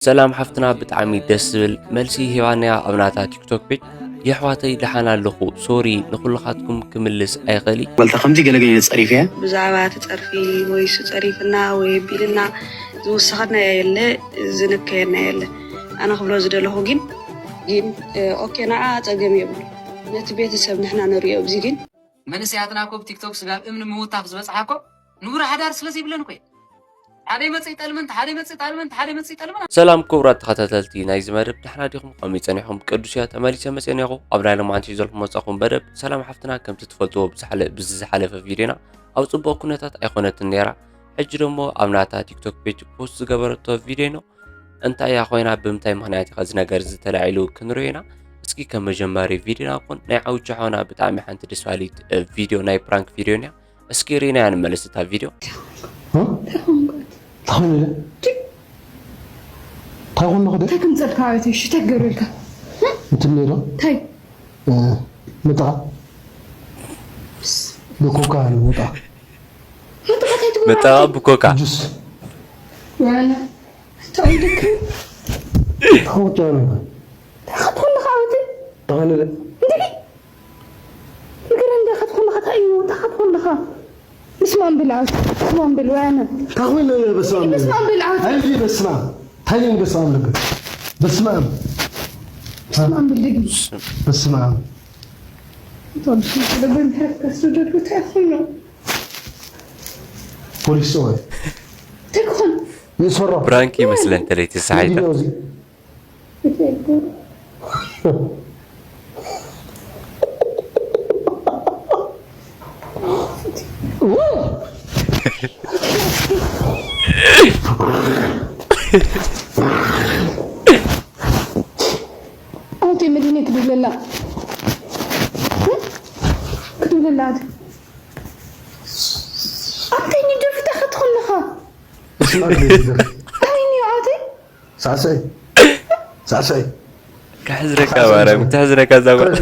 ሰላም ሓፍትና፣ ብጣዕሚ ደስ ዝብል መልሲ ሂባናያ ኣብ ናታ ቲክቶክ ፔጅ። የሕዋተይ ደሓን ኣለኹ፣ ሶሪ ንኹልኻትኩም ክምልስ ኣይኽእል። በልታ ከምዚ ገለገለ ጸሪፈያ። ብዛዕባ እቲ ጸርፊ ወይ እሱ ጸሪፍና ወይ ኣቢልና ዝውሰኸና የለ፣ ዝንከየና የለ። ኣነ ክብሎ ዝደለኹ ግን፣ ግን፣ እ፣ ኦኬ፣ ንዓ ጸገም የብሉ። ነቲ ቤተሰብ ንሕና ንሪኦ። ኣብዚ ግን መንእሰያትና እኮ ብቲክቶክ ስጋብ እምኒ ምውታፍ ዝበጽሓ እኮ ንቡር ሓዳር ስለ ዘይብለን እኮ እዩ። ሓደ ይመጽእ ይጠልመን፣ ሓደ ይመጽእ ይጠልመን፣ ሓደ ይመጽእ ይጠልመን። ሰላም ክቡራት ተኸታተልቲ ናይዚ መደብ፣ ደሕና ዲኹም? ከመይ ጸኒሕኩም? ቅዱስ እያ ተመሊሰ መጽኤ ኔኹ። ኣብ ናይ ሎማዓንቲ ሒዘልኩም መጻኹም መደብ ሰላም ሓፍትና፣ ከምቲ ትፈልጥዎ ብዝሓለ-፣ ብዚ ዝሓለፈ ቪድዮና ኣብ ጽቡቕ ኩነታት ኣይኮነትን ነይራ። ሕጂ ደሞ ኣብ ናታ ቲክቶክ ፔጅ ፖስት ዝገበረቶ ቪድዮ ነው። እንታይ እያ ኮይና፣ ብምንታይ ምኽንያት እዩ ከዚ ነገር እዚ ተላዒሉ ክንሪኦ ኢና። እስኪ ከም መጀመሪ ቪድዮና ኮን ናይ ዓውቻ ሖና ብጣዕሚ ሓንቲ ደስ ባሊት፣ እ፣ ቪድዮ ናይ ፕራንክ ቪድዮ እያ። እስኪ ሪናያ ንመለስ እታ ቪድዮ። እ? እንታይ ኾንካ? እንታይ ኾይኑ ኢለ? እንታይ ኾንኩ ደ? እንታይ ከምጸልካ ኣበተይ? ሽተት ገብረልካ? እ? እንትን ኔሮ? እንታይ? እ፣ ምጣ። ብኮካ ኣሎ ምጣ። ምጣ እንታይ ትገብር ምጣ ኣበተይ? ብኮካ። ጁስ። ዋላ። እንታይ ኾንካ? እንታይ ኾንኩ? እንታይ ኾንካ? እንታይ ኾንካ ኣበተይ? እንታይ ኾይኑ ኢለ? እንታይ? ንገረኒ፣ እንታይ ክትኾን ኣለኻ? እንታይ እዩ? እንታይ ክትኾን ኣለኻ? በስመ ኣብ በል ዓወት፣ በስመ ኣብ በል ወያነ። እንታይ ኮይኑ በስመ ኣብ በል? በስመ ኣብ በል ዓወት። ኣይ፣ በስመ ኣብ። እንታይ እዩ በስመ ኣብ ልብል? በስመ ኣብ። በስመ ኣብ በል፣ ድግም። በስመ ኣብ። እንታይ እዩ? እንታይ ኮይኑ? ፖሊስ ጸዋይ። እንታይ ክኾን? ንሰሮ። ፕራንክ ይመስለን ተለይቲ ሰሓይታ። ቪድዮ እዚ። ኣውቲ መዲነ ክድብለላ። ክድብለላ ኣውቲ። ኣውቲ ንደርፍታ ክትኾን ኣለኻ። እስማዕ ክልል። ኣይ፣ ኒ ኣውቲ። ሳዕሳዒ። ሳዕሳዒ። ክሕዝረካ ሳዕሳዒ ማርያም፣ ሳዕሳዒ። ክሕዝረካ እዛ ጓል።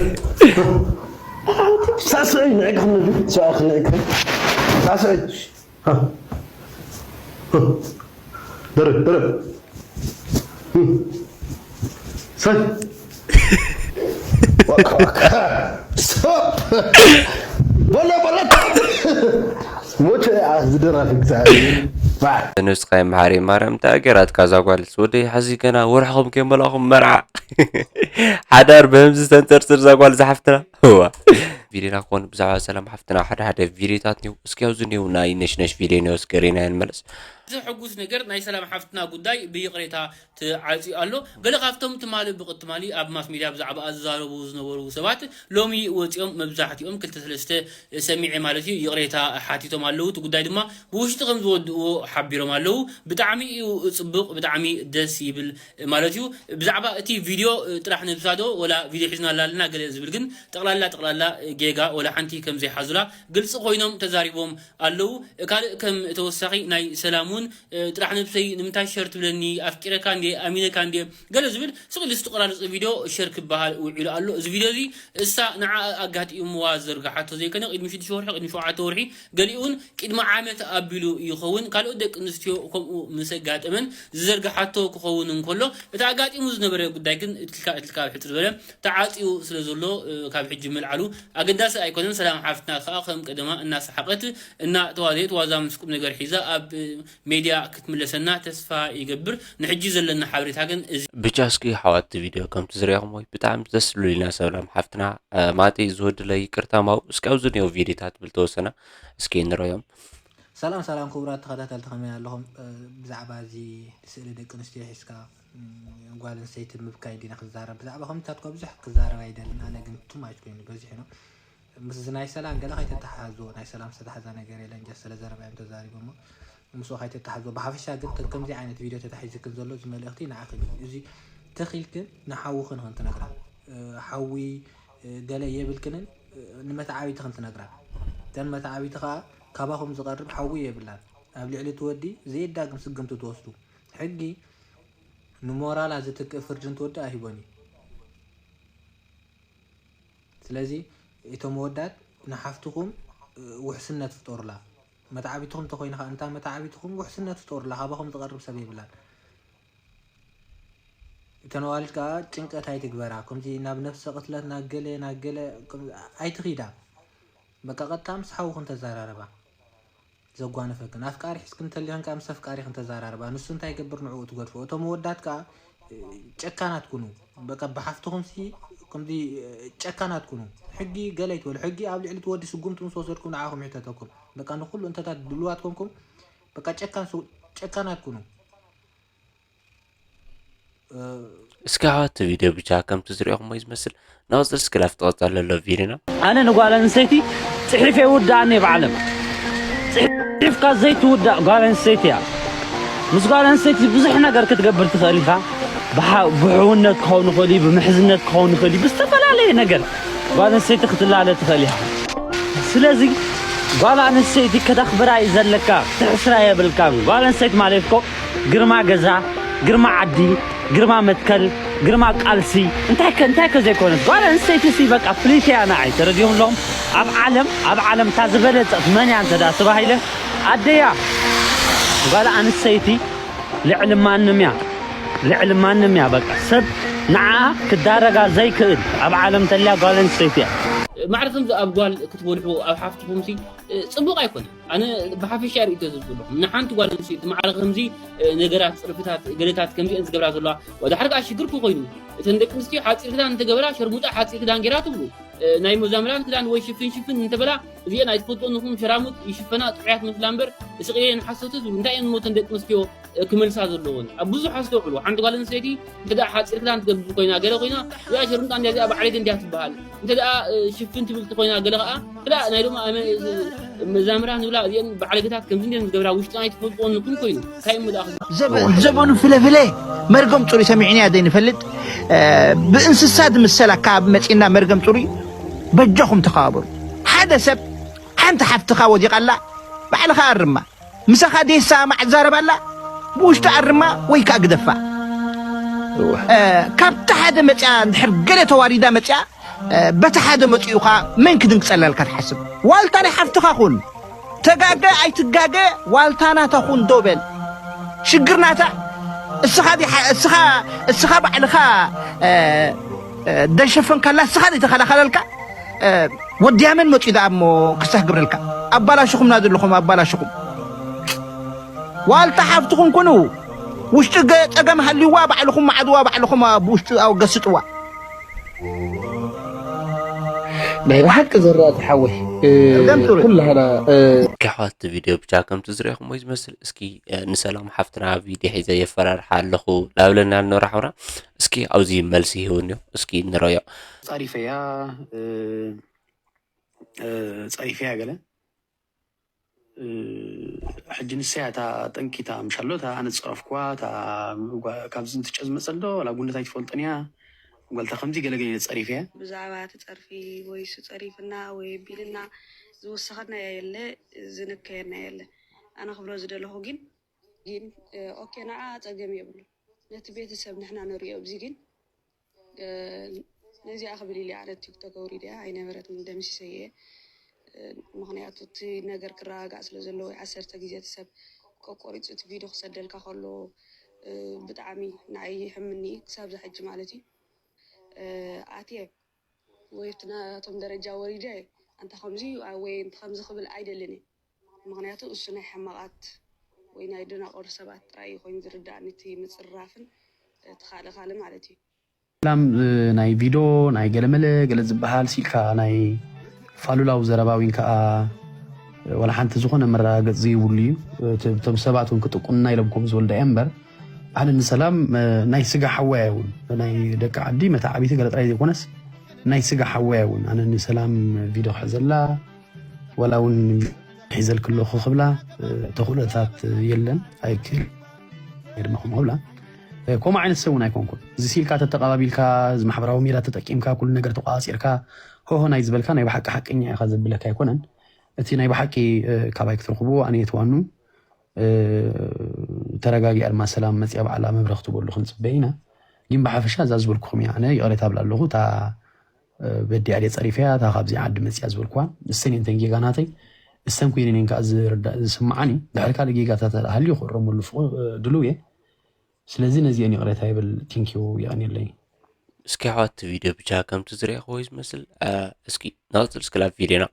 ሳዕሳዒ ንዕቅፍ ንብል፣ ሰብኣኽ ንዕቅፍ። ሳዕሳዒ። ሃ። ደረብ፣ ደረብ። ሳይ። ዋካ፣ ዋካ። ስቶፕ። በሎ፣ በሎ። ሞቼ፣ ኣ፣ ዝደራፊ እግዚኣብሔር። ባ። ንስኻ መሓሪ ማርያም፣ እንታይ ገራትካ እዛ ጓል? ወደይ፣ ሕዚ ገና ወርሕኹም ከይመላእኹም መርዓ። ሓዳር ብህምዚ ተንጠርጥር እዛ ጓል ዝሓፍትና። እዋ። ቪድዮና ክኾን ብዛዕባ ሰላም ሓፍትና ሓደ ሓደ ቪድዮታት እኒው። እስኪ ኣብዚ እኒው ናይ ነሽነሽ ቪድዮ እኒው፣ እስኪ ሪና ንመለስ። ዘሐጉስ ነገር፣ ናይ ሰላም ሓፍትና ጉዳይ ብይቕሬታ ተዓጽዩ ኣሎ። ገለ ካብቶም ትማሊ ብቕትማሊ ኣብ ማስ ሚድያ ብዛዕባኣ ዝዛረቡ ዝነበሩ ሰባት ሎሚ ወጺኦም፣ መብዛሕትኦም ክልተ ሰለስተ ሰሚዐ ማለት እዩ፣ ይቕሬታ ሓቲቶም ኣለዉ። እቲ ጉዳይ ድማ ብውሽጢ ከም ዝወድእዎ ሓቢሮም ኣለዉ። ብጣዕሚ እዩ ጽቡቕ፣ ብጣዕሚ ደስ ይብል ማለት እዩ። ብዛዕባ እቲ ቪድዮ ጥራሕ ነብሳ ዶ ወላ ቪድዮ ሒዝና ኣላልና ገለ ዝብል ግን ጠቕላላ ጠቕላላ ጌጋ ወላ ሓንቲ ከም ዘይሓዙላ ግልጺ ኮይኖም ተዛሪቦም ኣለዉ። ካልእ ከም ተወሳኺ ናይ ሰላም እውን፣ እ፣ ጥራሕ ነብሰይ ንምንታይ ሸር ትብለኒ? ኣፍቂረካ እንድየ፣ ኣሚነካ እንድየ፣ ገለ ዝብል ስቕ ኢሉ ዝተቆራረጸ ቪድዮ ሸር ክበሃል ውዒሉ ኣሎ። እዚ ቪድዮ እዚ እሳ ንዓ ኣጋጢምዋ ዝዘርግሓቶ ዘይኮነ፣ ቅድሚ ሽዱሽተ ወርሒ፣ ቅድሚ ሸውዓተ ወርሒ፣ ገሊኡ እውን ቅድሚ ዓመት ኣቢሉ ይኸውን። ካልኦት ደቂ ኣንስትዮ ከምኡ ምስ ኣጋጠመን ዝዘርግሓቶ ክኸውን እንከሎ፣ እቲ ኣጋጢሙ ዝነበረ ጉዳይ ግን እትልካ እትልካ ኣብ ሕጽር ዝበለ ተዓጽዩ ስለ ዘሎ፣ እ፣ ካብ ሕጂ ምልዓሉ ኣገዳሲ ኣይኮነን። ሰላም ሓፍትና ከኣ ከም ቀደማ እናሰሓቐት እናተዋዘየት ዋዛ ምስ ቁም ነገር ሒዛ ኣብ፣ እ፣ ሜድያ ክትምለሰና ተስፋ ይገብር። ንሕጂ ዘለና ሓበሬታ ግን እዚ። ብቻ እስኪ ኣሕዋት ቪድዮ ከምቲ ዝረኣኹሞ ብጣዕሚ ደስ ዝብሉ ኢና ሰላም ሓፍትና፣ እ፣ ማቲ ዝወድለ ይቅርታ ማው። እስኪ ኣብዚ እኒኦ ቪድዮታት ብል ተወሰና እስኪ ንረዮም። ሰላም ሰላም ክቡራት ተኸታተልቲ ከመይ ኣለኹም? እ፣ ብዛዕባ እዚ ስእሊ ደቂ ኣንስትዮ ሒዝካ፣ እ፣ ጓል ኣንስተይቲ ምብካይ ዲና ክዛረብ? ብዛዕባ ከምታት እኮ ብዙሕ ክዛረብ ኣይደልን። ኣነ ግን too much ኮይኑ በዚሑ ነው። ምስ እዚ ናይ ሰላም ገለ ከይተተሓሓዝዎ፣ ናይ ሰላም ዝተተሓዘ ነገር የለን። ጀስት ስለ ዘረባ እዮም ተዛሪቦሞ። ምስኡ ከይተተሓዝዎ። ብሓፈሻ ግን ከም-፣ ከምዚ ዓይነት ቪድዮ ተታሒዝክን ዘሎ እዚ መልእኽቲ ንዓኽን እዩ። እዚ ተኺልክን ንሓውኽን ኢኽን ትነግራ። እ፣ ሓዊ፣ እ፣ ገለ የብልክንን፣ እ፣ ንመተዓቢትኽን ትነግራ። እተን መተዓቢቲ ከኣ ካባኹም ዝቐርብ ሓዊ የብላን። ኣብ ልዕሊ እቲ ወዲ ዘየዳግም ስጉምቲ ትወስዱ። ሕጊ ንሞራላ ዝትክእ ፍርዲ ንትወዲ ኣይህቦን እዩ። ስለዚ እቶም ኣወዳት ንሓፍትኹም፣ እ፣ ውሕስነት ፍጠሩላ። መተዓቢትኹም እንተኾይኑ ኸኣ፣ እንታ መተዓቢትኹም ውሕስነት ፍጠሩላ፣ ካባኹም ዝቐርብ ሰብ የብላን። እተን ኣዋልድ ከዓ ጭንቀት ኣይትግበራ። ከምዚ ናብ ነፍሰ ቅትለት ናገለ ናገለ ኣይትኺዳ። በቃ ቀጥታ ምስ ሓውኽን ተዘራረባ። ዘጓነፈክን ኣፍቃሪ ሒዝክን እንተሊኽን ከዓ ምስ ኣፍቃሪኽን ተዘራረባ። ንሱ እንታይ ይገብር ንዕኡ ትገድፎ። እቶም ኣወዳት ከዓ ጨካናት ኩኑ። በቃ ብሓፍትኹም ሲ ከምዚ ጨካናት ኩኑ። ሕጊ ገለ ይትበሉ። ሕጊ ኣብ ልዕሊ እቲ ወዲ ስጉምቲ ምስ ወሰድኩም ንዓኹም ይሕተተኩም። በቃ ንኩሉ እንተታት ድልዋት ኮንኩም በቃ ጨካን ሱ- ጨካናት ኩኑ። እስኪ ኣሕዋት እቲ ቪድዮ ብቻ ከምቲ ዝሪኦኹሞ እዩ ዝመስል። ንቐፅል እስኪ ላፍቲ ቀፃል ዘሎ ቪድዮና። ኣነ ንጓል ኣንስተይቲ ፅሒፍ የውድኣኒ ብዓለም። ፅሒፍካ ዘይትውዳእ ጓል ኣንስተይቲ እያ። ምስ ጓል ኣንስተይቲ ብዙሕ ነገር ክትገብር ትኽእል ኢኻ። ብሓ- ብሕውነት ክኸውን ይኽእል እዩ፣ ብምሕዝነት ክኸውን ይኽእል እዩ፣ ብዝተፈላለየ ነገር ጓል ኣንስተይቲ ክትላለ ትኽእል ኢኻ። ስለዚ ጓል ኣንስተይቲ ከተኽብራ እዩ ዘለካ፣ ክትሕስራ የብልካን። ጓል ኣንስተይቲ ማለት እኮ ግርማ ገዛ፣ ግርማ ዓዲ፣ ግርማ መትከል፣ ግርማ ቃልሲ፣ እንታይ ከ እንታይ ከ ዘይኮነት ጓል ኣንስተይቲ ሲ በቃ ፍልይቲ እያ ንዓይ። ተረዲኦም ኣለኹም። ኣብ ዓለም ኣብ ዓለም እታ ዝበለጸት መን እያ እንተ ደኣ ተባሂለ ኣደያ። ጓል ኣንስተይቲ ልዕሊ ማንም እያ፣ ልዕሊ ማንም እያ። በቃ ሰብ ንዓ ክዳረጋ ዘይክእል ኣብ ዓለም ተልያ ጓል ኣንስተይቲ እያ። ማዕረ ከምዚ ኣብ ጓል ክትበልሑ ኣብ ሓፍትኹም ሲ ጽቡቕ ኣይኮነ። ኣነ ብሓፈሻ ርእይቶ ዝብለኹም ንሓንቲ ጓል ኣንስተይቲ ማዕረ ከምዚ ነገራት ጽርፍታት ገለታት ከምዚአን ዝገብራ ዘለዋ ወዳሕር ከዓ ሽግር ክኮይኑ እተን ደቂ ኣንስትዮ ሓፂር ክዳን እንተገበራ ሸርሙጣ ሓፂር ክዳን ጌራ ትብሉ። ናይ መዛምራን ክዳን ወይ ሽፍን ሽፍን እንተበላ እዚአን ኣይትፈልጥኦ ንኹም ሸራሙጥ ይሽፈና ጥዑያት መስላ እምበር ስቅየን ሓሶት ትብሉ እንታይ እየን ሞተን ደቂ ኣንስትዮ ክመልሳ ዘለዎን ኣብ ብዙሕ ኣስተውዕሉ። ሓንቲ ጓል ኣንስተይቲ እንተ ደኣ ሓፂር ክዳን ትገብር ኮይና ገለ ኮይና እዚኣ ሸርሙጣ እንዲያ እዚኣ ባዕለይቲ እንዲያ ትበሃል። እንተ ደኣ ሽፍን ትብል እንተ ኮይና ገለ ከዓ ክላ ናይ ሎሚ ኣመ መዛምራ ንብላ እዚአን ባዕለገታት ከምዚ እንዲአን ዝገብራ ውሽጥና ኣይትፈልጥዎን ንኹም ኮይኑ እንታይ እሞ ደኣ ዘበ- ዘበኑ ፍለፍለ መርገም ፁሪ ሰሚዕንያ ዘይንፈልጥ ብእንስሳ ዝምሰል ኣካብ መፂና መርገም ፁሪ በጃኹም ተኸባበሩ። ሓደ ሰብ ሓንቲ ሓፍትኻ ወዲቓላ ባዕልኻ ኣርማ። ምሳኻ ዴሳ ማዕ ትዛረብ ኣላ ብውሽጢ ኣርማ ወይ ከዓ ግደፋ። እወ። እ፣ ካብቲ ሓደ መፅያ እንድሕር ገለ ተዋሪዳ መፅያ እ፣ በቲ ሓደ መፅኡ ኸዓ መን ክድንግፀለልካ ትሓስብ? ዋልታ ናይ ሓፍትኻ ኩን። ተጋገ ኣይትጋገ ዋልታ ናታ ኩን ዶ በል። ሽግር ናታ እስኻ ዲኻ እስኻ እስኻ ባዕልኻ እ፣ እ፣ ደሸፈንካላ እስኻ ዲተኸላኸለልካ እ፣ ወዲያ መን መፅኡ ደኣ እሞ ክሳህ ግብረልካ ኣባላሽኹምና ዘለኹም ኣባላሽኹም ዋልታ ሓፍትኹም ኩኑ ውሽጢ ገ- ፀገም ሃልይዋ ባዕልኹም ማዕድዋ ባዕልኹም ብውሽጢ ኣው ገስጥዋ ናይ ብሓቂ ዘራእቲ ሓወይ እ፣ ደም ጥሩይ። ኩላህና እ፣ ኣሕዋት ቪድዮ ብቻ ከምቲ ዝሪኢኹሞ እዩ ዝመስል። እስኪ እ፣ ንሰላም ሓፍትና ቪድዮ ሒዘ የፈራርሓ ኣለኹ ላብለና ንኖራ ሓውና። እስኪ ኣብዚ መልሲ ይህውኒ እስኪ ንረዮ። ፃሪፈያ እ፣ እ፣ ፃሪፈያ ገለ ሕጂ ንሳ እያ እታ ጠንቂ እታ ምሻሎ እታ ኣነ ዝፀረፍኩዋ እታ ካብዚ እንትጨ ዝመፀል ዶ ዋላ ጉንደት ኣይትፈልጦን እያ ጓልታ ከምዚ ገለገለ ኢለ ፀሪፈያ። ብዛዕባ እቲ ፀርፊ ወይ እሱ ፀሪፍና ወይ ኣቢልና ዝወሰኸና የለ ዝነከየና የለ ኣነ ክብሎ ዝደለኹ ግን ግን ኦኬ ንዓ ፀገም የብሉ ነቲ ቤተሰብ ንሕና ንሪኦ ኣብዚ ግን ነዚኣ ክብል ኢለ ኣነ ቲክቶክ ኣውሪደ ኣይነበረትን ደምሲሰ እየ ምክንያቱ እቲ ነገር ክረጋጋእ ስለ ዘለዎ ዓሰርተ ግዜ እቲ ሰብ ቆቆሪፁ እቲ ቪድዮ ክሰደልካ ከሎ ብጣዕሚ ንዓይ ይሕምኒ ክሳብ ዛ ሕጂ ማለት እዩ ኣትየ ወይ ኣብቲ ናቶም ደረጃ ወሪደ ኣንታ ከምዚ ወይ ኣንቲ ከምዚ ክብል ኣይደልን እየ ምክንያቱ እሱ ናይ ሕማቃት ወይ ናይ ደናቆር ሰባት ጥራይ እዩ ኮይኑ ዝርዳእኒ እቲ ምፅርራፍን እቲ ካልእ ካልእ ማለት እዩ ሰላም ናይ ቪዶ ናይ ገለመለ ገለ ዝበሃል ሲልካ ናይ ፋሉላዊ ዘረባ ዊን ከዓ ዋላ ሓንቲ ዝኾነ መረጋገፂ ዘይብሉ እዩ እቶም ሰባት እውን ክጥቁንና ኢሎም ከም ዝወልዳ እየ እምበር ኣነ ንሰላም ናይ ስጋ ሓወያ እውን ናይ ደቂ ዓዲ መታዓቢቲ ገለ ጥራይ ዘይኮነስ ናይ ስጋ ሓወያ እውን ኣነ ንሰላም ቪዶ ክሕዘላ ዋላ እውን ሒዘልኪ ኣለኹ ክብላ ተኽእሎታት የለን ኣይክል እየ ድማ ከምኡ ክብላ ከምኡ ዓይነት ሰብ እውን ኣይኮንኩን እዚ ሲልካ ተተቐባቢልካ እዚ ማሕበራዊ ሜዳ ተጠቂምካ ኩሉ ነገር ተቋፂርካ ሆሆ ናይ ዝበልካ ናይ ብሓቂ ሓቀኛ ኢኻ ዘብለካ ኣይኮነን እቲ ናይ ብሓቂ ካባይ ክትረኽብዎ ኣነ የትዋኑ ተረጋጊኣ ድማ ሰላም መፅያ ባዕላ መብረኽ ትበሉ ክንፅበ ኢና ግን ብሓፈሻ እዛ ዝበልኩኹም እያ ኣነ ይቕሬታ ብላ ኣለኹ እታ በዲኣ ድየ ፀሪፈያ እታ ካብዚ ዓዲ መፅያ ዝበልኩዋ እሰን እየን ተን ጌጋ ናተይ እሰን ኮይነን እየን ከዓ ዝርዳእ ዝስምዓኒ ድሕሪ ካልእ ጌጋታት ሃልዩ ክእረመሉ ፍቑ ድልው እየ ስለዚ ነዚአን ይቕሬታ ይብል። Thank you፣ የቐንየለይ። እስኪ ኣሕዋት እቲ ቪድዮ ብቻ ከምቲ ዝረኣኹዎ እዩ ዝመስል። እስኪ ንቕፅል እስኪ ላብ ቪድዮና።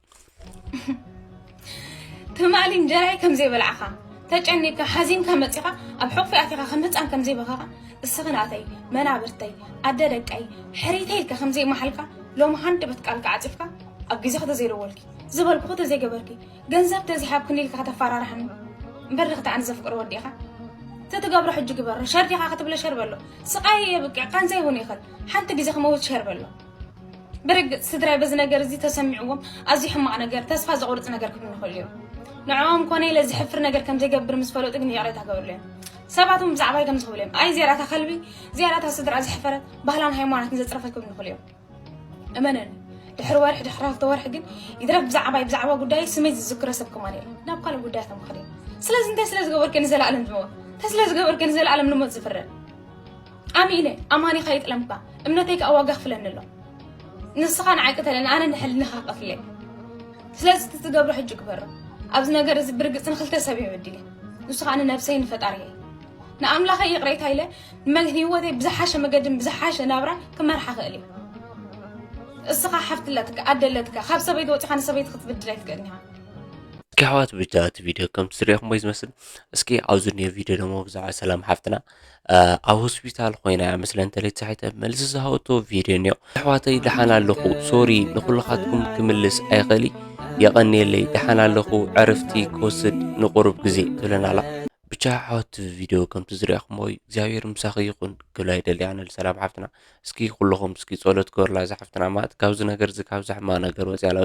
ትማሊ እንጀራይ ከም ዘይበላዕኻ፣ ተጨኒቅካ ሓዚንካ መፂኻ፣ ኣብ ሕቑፊ ኣቲኻ ከም ህፃን ከም ዘይበኸኻ፣ እስኺ ናተይ፣ መናብርተይ፣ ኣደ ደቀይ፣ ሕሪተይ ኢልካ ከም ዘይመሓልካ፣ ሎሚ ሃንደበት ቃልካ ዓፂፍካ፣ ኣብ ግዜኺ ተዘይደወልኪ፣ ዝበልኩኺ ተዘይገበርኪ፣ ገንዘብ ተዘይሃብክኒ ኢልካ ከተፈራርሓኒ እምበር፣ ንኽቲ ኣነ ዘፍቅሮ ወዲ ኢኻ? ተትገብሮ ሕጂ ግበሮ። ሸር ዲኻ ክትብለ ሸር በሎ። ስቓይ የብቅዕ፣ ካንሳ ይኹን ይኽእል፣ ሓንቲ ግዜ ክመውት ሸር በሎ። ብርግፅ ስድራይ በዚ ነገር እዚ ተሰሚዕዎም ኣዝዩ ሕማቕ ነገር፣ ተስፋ ዘቑርፅ ነገር ክብሉ ንኽእሉ እዮም። ንዕኦም ኮነ ኢለ ዝሕፍር ነገር ከም ዘይገብር ምስ ፈለጡ ግን ይቕሬታ ክገብርሉ እዮም። ሰባት እውን ብዛዕባይ ከምዚ ክብሉ እዮም፣ ኣይ እዚኣ ዳኣ እታ ከልቢ፣ እዚኣ ዳኣ እታ ስድራ ዘሕፈረት፣ ባህላን ሃይማኖትን ዘፅረፈት ክብሉ ንኽእሉ እዮም። እመነኒ፣ ድሕሪ ወርሒ ድሕሪ ክልተ ወርሒ ግን ይትረፍ ብዛዕባይ ብዛዕባ ጉዳይ ስመይ ዝዝክሮ ሰብ ከማን የለን። ናብ ካልእ ጉዳያቶም ክኸዱ እዮም። ስለዚ እንታይ ስለ ዝገበርኩ ንዘለኣለም ዝመወት? እንታይ ስለ ዝገበርኩ ንዘለኣለም ንሞት ዝፍረድ? ኣሚነ ኣማኒኻ ይጥለምካ፣ እምነተይ ከዓ ዋጋ ክፍለኒ ኣሎ። ንስኻ ንዓይ ቅተለኒ፣ ኣነ ንሕልናኻ ቀትለይ። ስለዚ እቲ ትገብሮ ሕጂ ግበሮ። ኣብዚ ነገር እዚ ብርግፅ ንክልተ ሰብ እየ በዲለ። ንሱ ከዓ ንነብሰይ ንፈጣሪየይ። ንኣምላኸይ ይቕሬታ ኢለ ንመ- ህይወተይ ብዝሓሸ መገድን ብዝሓሸ ናብራን ክመርሓ ክእል እየ። እስኻ ሓፍቲ ኣለትካ፣ ኣደ ኣለትካ፣ ካብ ሰበይቲ ወፂኻ ንሰበይቲ ክትብድል ኣይትክእልን ኢኻ። እስኪ ኣሕዋት ብቻ እቲ ቪድዮ ከምቲ ዝሪእኹሞ እዩ ዝመስል። እስኪ ኣብዚ እኒኦ ቪድዮ ደሞ ብዛዕባ ሰላም ሓፍትና ኣብ ሆስፒታል ኮይና እያ መስለን ተለይት ሳሒተ መልሲ ዝሃወቶ ቪድዮ እኒኦ። ኣሕዋተይ ደሓን ኣለኹ፣ ሶሪ ንኩልኻትኩም ክምልስ ኣይኽእል፣ የቐንየለይ፣ ደሓን ኣለኹ፣ ዕርፍቲ ክወስድ ንቁሩብ ግዜ ትብለና ኣላ። ብቻ ኣሕዋት ቪድዮ ከምቲ ዝሪእኹሞ እዩ፣ እግዚኣብሔር ምሳኺ ይኹን ክብላ ይደሊ ኣነ ሰላም ሓፍትና። እስኪ ኩልኹም እስኪ ጸሎት ግበርላ እዛ ሓፍትና፣ ማለት ካብዚ ነገር እዚ ካብዚ ሕማቕ ነገር ወፅያ ኣላ።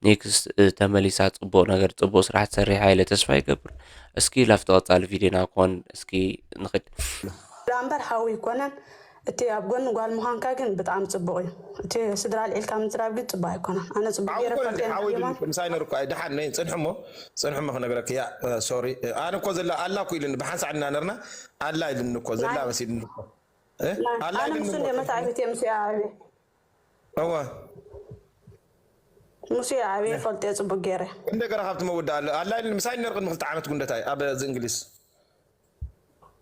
ኔክስት ተመሊሳ ፅቡቅ ነገር ፅቡቅ ስራሕ ትሰርሕ ኢለ ተስፋ ይገብር። እስኪ ላፍቲ ቀፃሊ ቪድዮና ክኾን እስኪ ንኽድ። እምበር ሓዊ ኣይኮነን። እቲ ኣብ ጎኒ ጓል ምዃንካ ግን ብጣዕሚ ፅቡቕ እዩ። እቲ ስድራ ኣልዒልካ ምዝራብ ግን ፅቡቅ ኣይኮነን። ኣነ ፅቡቅ ሓዊ ገይረ ኮነ ፈልጠ ሓዊ የማን ምሳይ ነርኩ ኣይደሓን ነይ ፅንሕሞ ፅንሕሞ ክነግረክ እያ። ሶሪ ኣነ እኮ ዘላ ኣላ እኮ ኢልኒ ብሓንሳዕ እና ነርና ኣላ ኢልኒ እኮ ዘላ ናይ- መሲልኒ እኮ እ? ኣላ ኣነ ኢልኒ ምስ እኮ እንደ መታዕቢት እየ ምስ ይኣበ እወ ምስ ይኣበ ፈልጠ ፅቡቅ ገይረ እንደገና ካብቲ መወዳእ ኣሎ ኣላ ኢልኒ ምሳይ ነር ቅድሚ ክልተ ዓመት ጉንደታይ ኣብ እዚ እንግሊዝ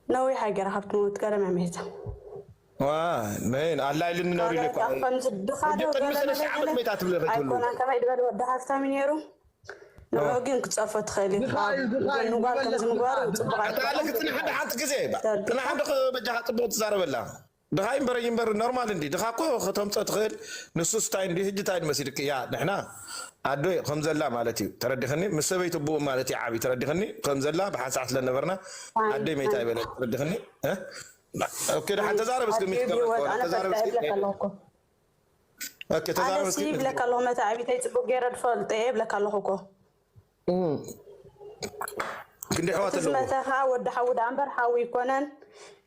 ነዊሕ ሃገር ካብቲ መውት ገረመ መይታ ዋ ነይን ኣላ ኢልኒ ነሩ ኢለ እኮ ከምዚ ድኻ ዶ ሕጂ ቅድሚ ገለ ሰለስተ መለ ዓመት ገለ መይታ ትብለ ከይትህሉ ኣይኮነን። ከመይ ድበል ወዲ ሃፍታም እዩ ነይሩ። ንዑ እወ። ግን ክትፀርፎ ትኽእል እዩ። ድኻ እዩ፣ ድኻ እዩ፣ ንጓል ይበለጽ ከምዚ ድኻ፣ ምግባሩ ድኻ ፅቡቅ እዩ። እታ ኣለክ ኣይኮነን። ፅንሓ ዶ ሓንቲ ግዜ ባ- ተረዲእካ? ፅንሓ ዶ በጃኻ ፅቡቅ ትዛረበላ ድኻ እምበር እምበር ኖርማል እንዲ ድኻ እኮ ከተምፀ ትኽእል ንሱ ስታይ እንዲ ህጂ ታይ መሲልክ እያ ንሕና ኣዶ ከም ዘላ ማለት እዩ ተረዲኽኒ ምስ ሰበይቱ ብኡ ማለት እዩ ዓብዩ ተረዲኽኒ ከም ዘላ ብሓንሳዕ ስለነበርና ኣደይ መይታ ይበለ ተረዲኽኒ እ? ኦኬ ደሓን ተዛረብ እስኪ ኣደይ ሚት ብህይወት ኣነ ተዛረብ ፈልጠ እስኪ ይብለካ ኣለኹ እኮ ኦኬ ተዛረብ ኣነ እስኪ ሲ ይብለካ ኣለኹ መታዕቢተይ ፅቡቅ ገይረ ድፈልጠ እየ ይብለካ ኣለኹ እኮ ክንዲ ኣሕዋት እቲ ኣለዎ ዝመተ ከዓ ወዲ ሓዊ ደኣ እምበር ሓዊ ይኮነን።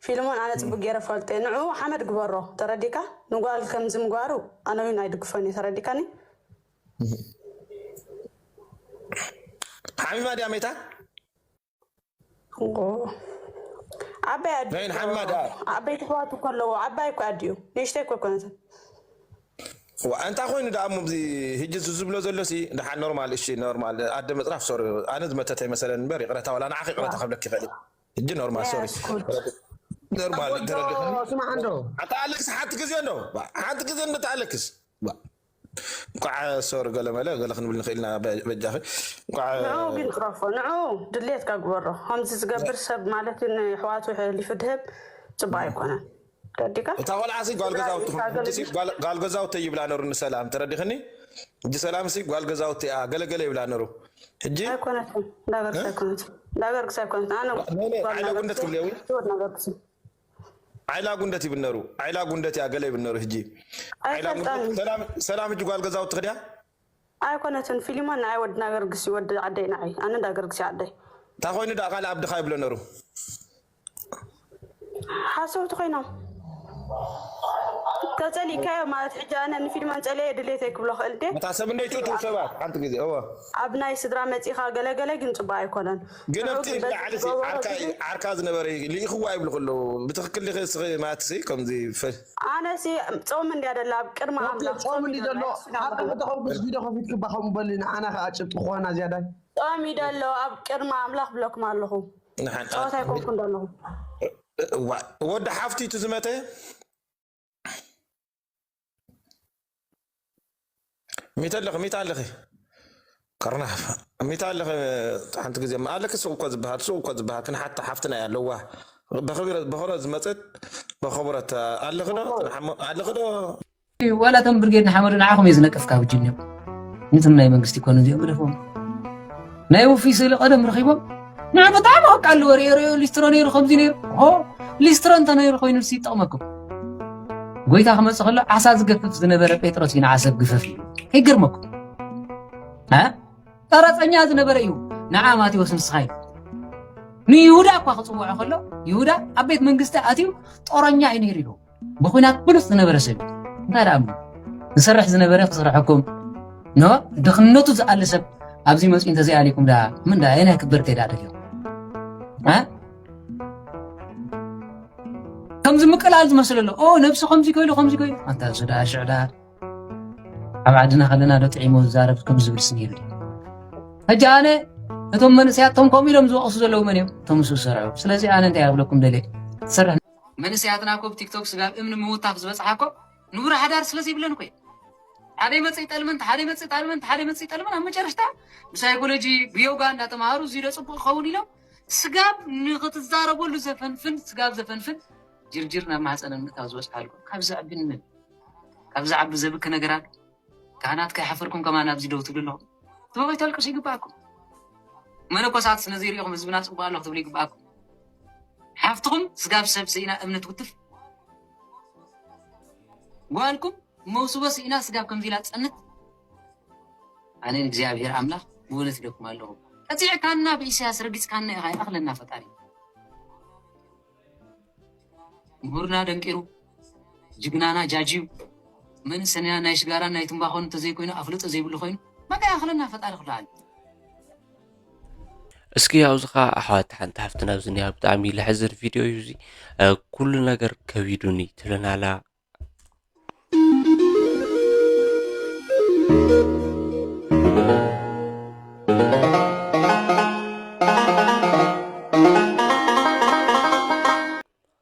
ፊልሞን ኣነ ፅቡቅ ገይረ ፈልጠ ንዑ ሓመድ ግበሮ ተረዲካ ንጓል ከምዚ ምግባሩ ኣነ እውን ኣይድግፎን እዩ ተረዲካኒ። ሓሚማ ድያ መይታ ኦ። ዓባይ ኣዲኡ ናይን ሓሚማ ድኣ ዓበይቲ ኣሕዋት እኮ ኣለዎ ዓባይ እኮ ኣዲኡ ንእሽተይ እኮ ኣይኮነትን። ዋ፣ እንታይ ኮይኑ ደኣ እሞ እዚ ህጂ እዚ ዝብሎ ዘሎ ሲ ደሓን ኖርማል እሺ ኖርማል ኣደ መፅራፍ ሶሪ ኣነ ዝመተተ ይመሰለን እምበር ይቕረታ ዋላ ንዓኺ ይቕረታ ከብለክ ይኽእል ህጂ ኖርማል ሶሪ ኖርማል ተረዲእኒ ስማዕ እንዶ ኣታ ኣለክስ ሓንቲ ግዜ እንዶ ሓንቲ ግዜ እንዶ ተኣለክስ እንኳዕ ሶሪ ገለ መለ ገለ ክንብል ንኽእልና በጃኺ እንኳዕ ንዑ ግን ቅረፎ ንዑ ድሌትካ ግበሮ ከምዚ ዝገብር ሰብ ማለት ንሕዋቱ ሕሊፉ ድህብ ፅቡቅ ኣይኮነን። ተረዲካ? እታ ቆልዓ ሲ ጓል ገዛውቲ ስድራ ሕጂ ሲ ጓል- ጓል ገዛውቲ ይብላ ነሩ ንሰላም ተረዲኽኒ። ሕጂ ሰላም ሲ ጓል ገዛውቲ እያ ገለገለ ይብላ ነሩ። ሕጂ ኣይኮነትን እንዳገርግስ ኣይኮነትን እንዳገርግስ ኣይኮነትን ኣነ ናይ- ናይ- ጓል ዓይላ ጉንደት ናገርግስ ትብልዮ ወይ? ህይወት ናገርግስ እዩ። ዓይላ ጉንደት ይብል ነሩ። ዓይላ ጉንደት እያ ገለ ይብል ነሩ። ሕጂ ዓይላ ኣይፈልጣን ጉንደት ሰላም ሰላም ሕጂ ጓል ገዛውቲ ክድያ ኣይኮነትን ፊሊሞን ንዓይ ወዲ ናገርግስ እዩ ወዲ ዓደይ ንዓይ ኣነ እንዳገርግስ እዩ ዓደይ እንታይ ኮይኑ ደኣ ካልእ ኣብ ድኻ ይብሎ ነሩ። ሓሰውቲ ኮይኖም ተፀሊእካዮ ማለት ሕጂ ኣነ ንፊልሞን ፀሊኤ ድሌተይ ክብሎ ክእል ድየ እታ ሰብ እንደይ ትእትው ሰባት ሓንቲ ግዜ እወ ኣብ ናይ ስድራ መፂኻ ገለገለ ግን ፅቡቅ ኣይኮነን ግን ንዑ ኣብቲ ግን በዚ ላዕሊ ዝገበሮ ዓርካ ግዜ ዓርካ ዝነበረ ይልኢኽዋ ይብልኩ ኣለዉ ብትኽክል ዲኺ እስኺ ማለት ሲ ከምዚ ፈ- ኣነ ሲ ፆም እንድያ ደላ ኣብ ቅድሚ ኦኬ፣ ኣምላኽ ጾም ፆም እዩ እዩ ደሎ ደላ ሓቂ ከተኹብስ ቪድዮ ከፊትክ ባኸም በሊ ንዓና ከዓ ጭብጢ ክኾና ዝያዳይ ፆም እዩ ደሎ ኣብ ቅድሚ ኣምላኽ ብለኩም ኣለኹ ንሓን- ፀወታ ኣይኮንኩን ደለኹ ወዲ ሓፍቲ እቲ ዝመተ ሚተ ኣለኺ፣ ሚተ ኣለኺ። ከርናፍ ሚተ ኣለኺ። ሓንቲ ግዜ ኣለኪ። ሱቅ እኮ ዝበሃል፣ ሱቅ እኮ ዝበሃል ክንሓታ ሓፍትና እያ ኣለዋ። በኸቢረ በኸረ ዝመጸት በኸብረት ኣለኺ ዶ? ኣለኺ ዶ? ዋላ እቶም ብርጌድ ንሓመዱ ንዓኹም እየ ዝነቅፍ ካብ ጅኒኦም። እንትን ናይ መንግስቲ ይኮኑ እዚኦም ግደፎም። ናይ ውፊ ስእሊ ቀደም ረኺቦም ንዓ ብጣዕሚ ኣቃልዎ ሪኦ ሪኦ ሊስትሮ ነይሩ ከምዚ ነይሩ። ኦ ሊስትሮ እንተ ነይሩ ኮይኑ ንስ ይጠቕመኩም። ጎይታ ክመጽእ ከሎ ዓሳ ዝገፍፍ ዝነበረ ጴጥሮስ እዩ ንዓሰብ ግፈፍ እዩ። ከይገርመኩም። እ? ቀረጸኛ ዝነበረ እዩ። ንዓ ማቴዎስ ንስኻ እዩ። ንይሁዳ እኳ ክጽውዖ ከሎ ይሁዳ ኣብ ቤት መንግስቲ ኣትዩ ጦረኛ እዩ ነይሩ ኢሉ። ብኹናት ብሉጽ ዝነበረ ሰብ እዩ። እንታይ ደኣ እሞ ንሰርሕ ዝነበረ ክሰርሐኩም ኖ ድኽነቱ ዝኣሊ ሰብ ኣብዚ መጽኡ እንተዘይኣሊኩም ደኣ ምን ደኣ የናይ ክበርተ ደኣ ደልዮ እ ከምዚ ምቅላል ዝመስለሎ ኦ ነብሲ ከምዚ ኮይሉ ከምዚ ኮይሉ ኣንታ እዚ ደኣ ሽዕ ደኣ ኣብ ዓድና ከለና ዶ ጥዒሞ ዝዛረብ ከም ዝብል ስኒሩ ሕጂ ኣነ እቶም መንእሰያት እቶም ከምኡ ኢሎም ዝወቕሱ ዘለዉ መን እዮም እቶም ምስ ዝሰርሑ ስለዚ ኣነ እንታይ ኣብለኩም ደልየ ትሰርሕ መንእሰያትና እኮ ብቲክቶክ ስጋብ እምኒ ምውታፍ ዝበፅሓ እኮ ንቡር ሓዳር ስለ ዘይብለን እኮ ሓደ ይመፅእ ይጠልምን ሓደ ይመፅእ ይጠልምን ሓደ ይመፅእ ይጠልምን ኣብ መጨረሽታ ብሳይኮሎጂ ብዮጋ እናተምሃሩ እዚ ዶ ፅቡቅ ይኸውን ኢሎም ስጋብ ንክትዛረበሉ ዘፈንፍን ስጋብ ዘፈንፍን ጅርጅር ናብ ማህፀነን ምእታው ዝበፅሓልኩም ካብ ዘዕቢ ንመን ካብ ዘዓቢ ዘብኪ ነገራት ካህናት ከይሓፈርኩም ከማን ኣብዚ ደው ትብሉ ኣለኹም ጥበብ ኣይተልቅሱ ይግባኣኩም መነኮሳት ስለ ዘይሪእኹም ህዝብና ፅቡቅ ኣለኹ ትብሉ ይግባኣኩም ሓፍትኹም ስጋብ ሰብ ስኢና እምነት ውትፍ ጓልኩም መውስቦ ስኢና ስጋብ ከምዚ ኢላ ትፀንት ኣነ እግዚኣብሔር ኣምላኽ ብእውነት ኢለኩም ኣለኹ ቀፂዕካና ብኢሳያስ ረጊፅካና ኢኻ ይኣኽለና ፈጣሪ ምሁርና ደንቂሩ ጅግናና ጃጅዩ መንእሰንና ናይ ሽጋራን ናይ ትምባኾን እንተዘይኮይኑ ኣፍልጦ ዘይብሉ ኮይኑ መቃ ይኣኽለና ፈጣሪ ክልዓል እስኪ ኣብዚ ኸዓ ኣሕዋት ሓንቲ ሓፍትና ኣብዚ ኒኣ ብጣዕሚ ለሕዝን ቪድዮ እዩ እዚ ኩሉ ነገር ከቢዱኒ ትብለና ኣላ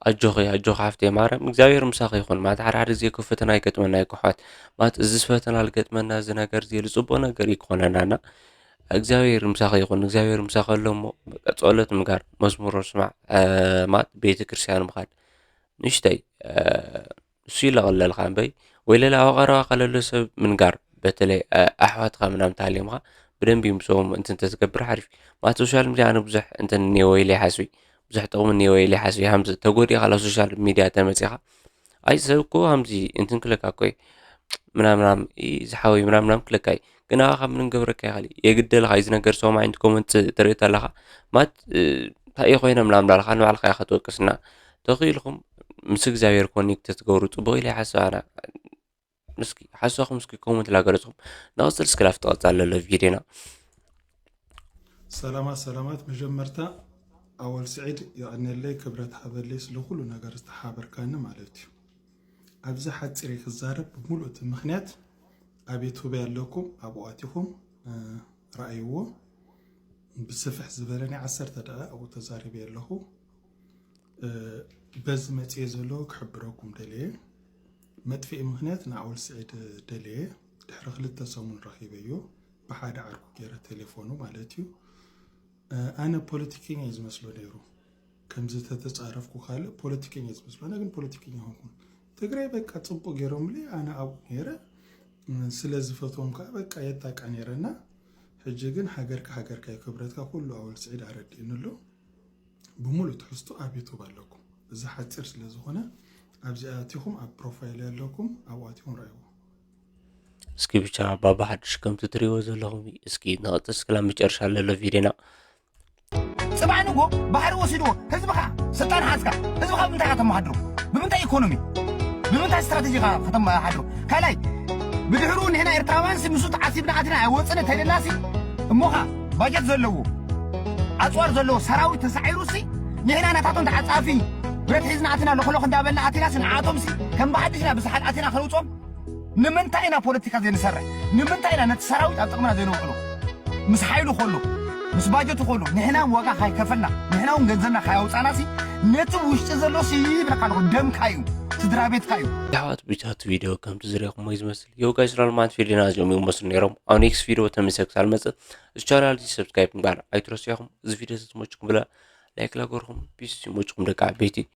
ኣጆኺ ኣጆኺ ሓፍተይ ማርያም እግዚኣብሔር ምሳኺ ይኹን ማለት ሓደ ሓደ ግዜ እኮ ፈተና ይገጥመና እዩ ኣሕዋት ማለት እዚስ ፈተና ዝገጥመና እዚ ነገር እዚ ዝፅቡቕ ነገር እዩ ክኾነና እና እግዚኣብሔር ምሳኺ ይኹን እግዚኣብሔር ምሳኺ ኣሎ እሞ በቃ ፀሎት ምግባር መዝሙር ምስማዕ ማለት ቤተ ክርስቲያን ምኻድ ንእሽተይ እሱ ይለቐለልኻ እምበይ ወይ ሌላ ኣብ ቀረባኻ ለሎ ሰብ ምንጋር በተለይ ኣሕዋትኻ ምናምን ተሃልዮምኻ ብደንቢ ምስኦም እንትን ተትገብር ሓሪፍ ማለት ሶሻል ሚድያ ኣነ ብዙሕ እንትን እኒኦ ኢለ ይሓስብ ብዙሕ ጥቕሚ እኒኦ ኢለ ይሓስብ ሃምዚ ተጎዲእኻ ላ ሶሻል ሚድያ ተመፂኻ ኣይ ሰብ እኮ ሃምዚ እንትን ክለካ እኮ ምናምናም ዝሓወይ ምናምናም ክለካ እዩ ግን ኣኻ ምንም ገብረካ ይኽእል የግደልኻ እዚ ነገር ሰማዒ እንትኮመንት ትርኢ ተለኻ ማት እንታይ ኮይኖም ላምዳልካ ንባዕልካ ኢኻ ትወቅስና ተኽኢልኩም ምስ እግዚኣብሔር ኮኔክት ትገብሩ ፅቡቅ ኢለ ይሓስብ ኣነ እስኪ ሓሳኹም እስኪ ኮመንት ላገለፅኩም ንቅፅል እስኪ ላፍቲ ቀፃል ለሎ ቪዲዮና ሰላማት ሰላማት መጀመርታ ኣወል ስዒድ የቐንየለይ ክብረት ሃበለይ ስለ ኩሉ ነገር ዝተሓበርካኒ ማለት እዩ ኣብዚ ሓፂረይ ክዛረብ ብምሉእ እቲ ምኽንያት ኣብ ዩቱብ ኣለኩም ኣብኡ ኣቲኹም ረኣይዎ ብስፍሕ ዝበለ ናይ ዓሰርተ ደቂቕ ኣብኡ ተዛሪበ ኣለኹ በዚ መፅየ ዘሎ ክሕብረኩም ደልየ መጥፍኢ ምኽንያት ንኣወል ስዒድ ደልየ ድሕሪ ክልተ ሰሙን ረኺበዮ ብሓደ ዓርኩ ገይረ ቴሌፎኑ ማለት እዩ ኣነ ፖለቲከኛ እዩ ዝመስሎ ነይሩ ከምዚ ተተፃረፍኩ ካልእ ፖለቲከኛ እዩ ዝመስሎ ኣነ ግን ፖለቲከኛ ሆንኩን ትግራይ በቃ ፅቡቅ ገይሮምለይ ኣነ ኣብኡ ነይረ ስለ ዝፈትዎም ከዓ በቃ የጣቃ ነይረና ሕጂ ግን ሃገርካ ሃገርካ እዩ ክብረትካ ኩሉ ኣወል ስዒድ ኣረዲእኒ ኣሎ ብምሉእ ትሕዝቱ ኣብ ዩቱብ ኣለኩም እዚ ሓፂር ስለ ዝኾነ ኣብዚ ኣቲኹም ኣብ ፕሮፋይል ኣለኩም ኣብኡ ኣቲኹም ረኣይዎ እስኪ ብቻ ባባ ሓድሽ ከምቲ ትሪእዎ ዘለኹም እስኪ ንቐፅል እስክላ መጨረሻ ለሎ ቪድዮና ፅባሕ ንጎ ባሕሪ ወሲድዎ ህዝብኻ ስልጣን ሓዝካ ህዝብኻ ብምንታይ ከተመሓድሮ ብምንታይ ኢኮኖሚ ብምንታይ ስትራቴጂ ከተመሓድሮ ካልኣይ ብድሕሩ ንሕና ኤርትራውያን ሲ ምስኡ ተዓሲብና ኣትና ኣይወፅን እንተይደላሲ እሞኻ ባጀት ዘለዎ ኣፅዋር ዘለዎ ሰራዊት ተሳዒሩ ሲ ንሕና ናታቶም ተዓፃፊ ብረት ሒዝና ኣትና ለኾለኽ እንዳበልና ኣቲና ሲ ንዓቶም ሲ ከም ብሓድሽና ብዝሓት ኣቲና ከነውፅኦም ንምንታይ ኢና ፖለቲካ ዘይንሰርሕ ንምንታይ ኢና ነቲ ሰራዊት ኣብ ጥቕምና ዘይነውዕሎ ምስ ሓይሉ ከሎ ምስ ባጀቱ ከሎ ንሕና ዋጋ ካይከፈልና እውን ገንዘብና ካያውፃና ሲ ነቲ ውሽጢ ዘሎ ሲ ይብለካ ኣለኹ ደምካ እዩ ስድራ ቤትካ እዩ። የሕዋት ብቻ እቲ ቪድዮ ከምቲ ዝሪእኹሞ እዩ ዝመስል። ዮ ጋይስ ኖርማል ፊልድና እዚኦም ይመስሉ ነይሮም። ኣብ ኔክስት ቪድዮ ተመልሰ ክሳብ መፅእ ቻናል እዚ ሰብስክራይብ ምግባር ኣይትረስዑ ኢኹም። እዚ ቪድዮ ተዝመችኩም ብላ ላይክ ላገርኩም ፒስ ይመችኩም ደቂ ዓበይቲ።